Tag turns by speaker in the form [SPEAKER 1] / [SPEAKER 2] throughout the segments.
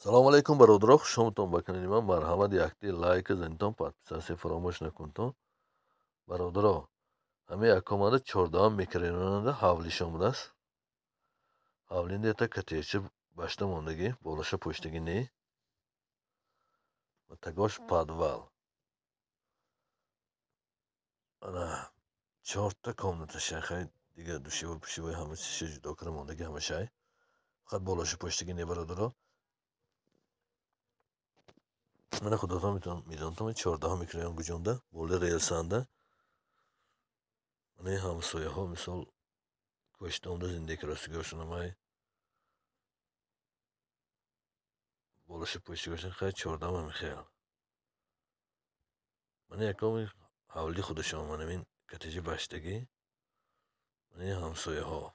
[SPEAKER 1] Салому алейкум, бародаро, хушомадтон ба канали ман. Марҳамат, якти лайк занитон, подписаться фаромӯш накунтон. Бародаро, ҳамин як омада 14 микрорайонда ҳавлиш омадааст. Ҳавлинда ята катечи башта мондагӣ, болаша пӯштагӣ не. Тагош подвал. Ана чорта комната шай, дига душева пушева ҳама чизша ҷудо карда мондагӣ ҳама шай. Фақат болаша пӯштагӣ не, бародаро. Мана худотон медонтон 14 микрорайон гуҷонда, боли релсанда. Мана ҳамсояҳо мисол кӯчтомда зиндагӣ ростигошунамай. Болаша пӯштагошун хай 14 ҳамихел. Мана яком ҳавли худашон, мана ин катеҷи баштагӣ. Мана ҳамсояҳо.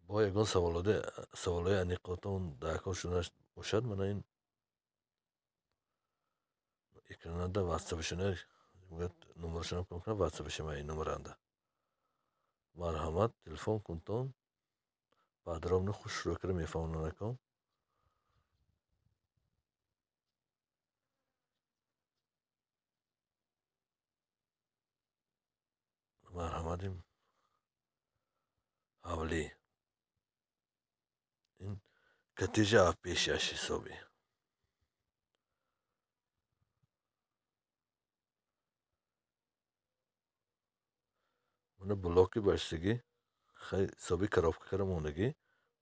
[SPEAKER 1] Бо ягон саволҳои аниқотон даркор шуда бошад, мана ин экрананда ватсапшона номерашонам кун кунам, ватсапша ман ин номеранда. Марҳамат, телефон кунтон, подробно хушрӯ карда мефаҳмонам. Марҳамат, ин ҳавлӣ. Ин катежи пешаш ҳисобӣ. Мана блоки баштагӣ, хай ҳисоби коробка карда мондагӣ,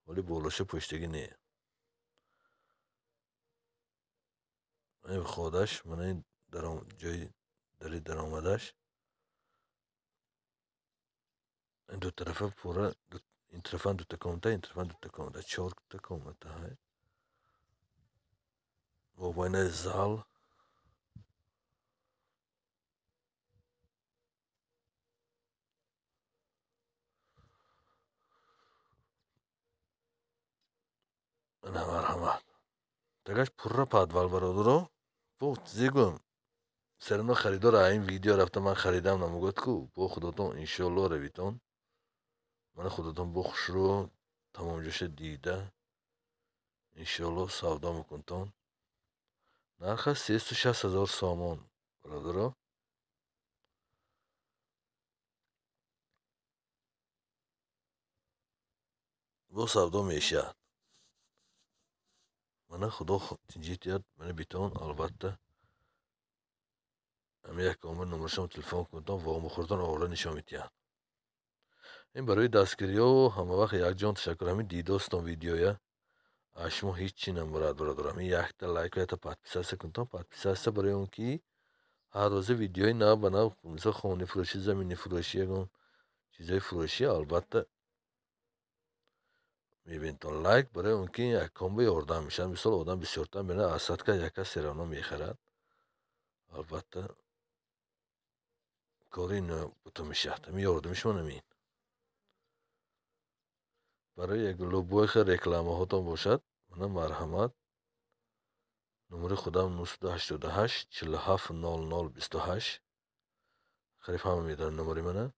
[SPEAKER 1] вале болаша пӯштагӣ не. Мана входаш, мана ин ҷои дари даромадаш. Ин ду тарафа пурра, ин тарафан дута комната, ин тарафан дута комната, чорта комната ҳай. Мобайнаи зал. Ана марҳамат. Тагаш пурра подвал, бародаро. Бо зигум. Серано харидор ин видео рафта ман харидам намегӯяд ку, бо худотон иншоалло равитон. Мана худотон бо хушрӯ тамомҷоша дида иншоалло савдо мекунтон. Нархаш 360 000 сомон, бародаро. Бо савдо мешавад. Мана худо тинҷӣ диҳад, мана битон албатта. Ҳамин як омад номерашон телефон кунтон, вомухӯртон оварда нишон медиҳанд. Ин барои дастгириҳо ҳама вақт якҷон ташаккур. Ҳамин дидостон видеоя. Аз шумо ҳеҷ чи намурад, бародаро. Ҳамин якта лайку якта подписаться кунтон. Подписаться барои он ки ҳар рӯза видеои нав ба нав, мисол хони фурӯшӣ, замини фурӯшӣ, ягон чизҳои фурӯшӣ албатта мебинтон. Лайк барои он ки яккон ба ёрдам мешавад. Мисол одам бисёртар мебинад, аз садка яка серавно мехарад. Албатта кори бутун мешавад. Ҳамин ёрдами шумо намин. Барои як любой хел рекламаҳотон бошад, мана марҳамат. Номери худам 988 47 00 28. Қариб ҳама медонанд номери мана.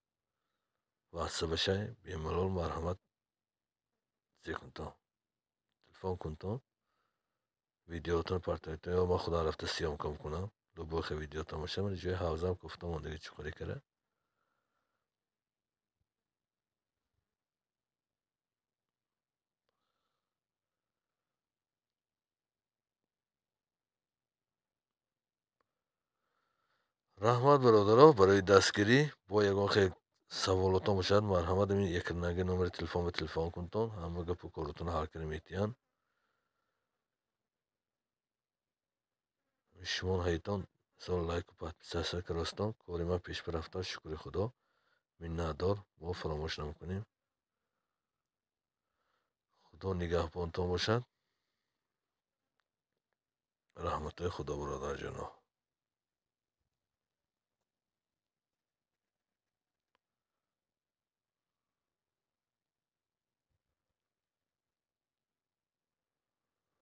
[SPEAKER 1] Ватсапашай бемалол марҳамат кунтон. Телефон кунтон. Видеотон партоитон ё ман худам рафта съёмка мекунам. Любой хел видеотон бошад, мана ҷои ҳавзам кофта мондагӣ чуқурӣ кара. Раҳмат, бародаро, барои дастгирӣ. Бо ягон хел саволотон бошад, марҳамат, ҳамин экрандаги номери телефон ба телефон кунтон. Ҳама гапу коротонро ҳал карда метиҳанд. Шумон ҳайитон мисол лайку подписаться каростон. Кори ман пешбарафта, шукри Худо. Миннатдор, мо фаромӯш намекунем. Худо нигаҳбонтон бошад. Раҳматҳои Худо, бародарҷоно.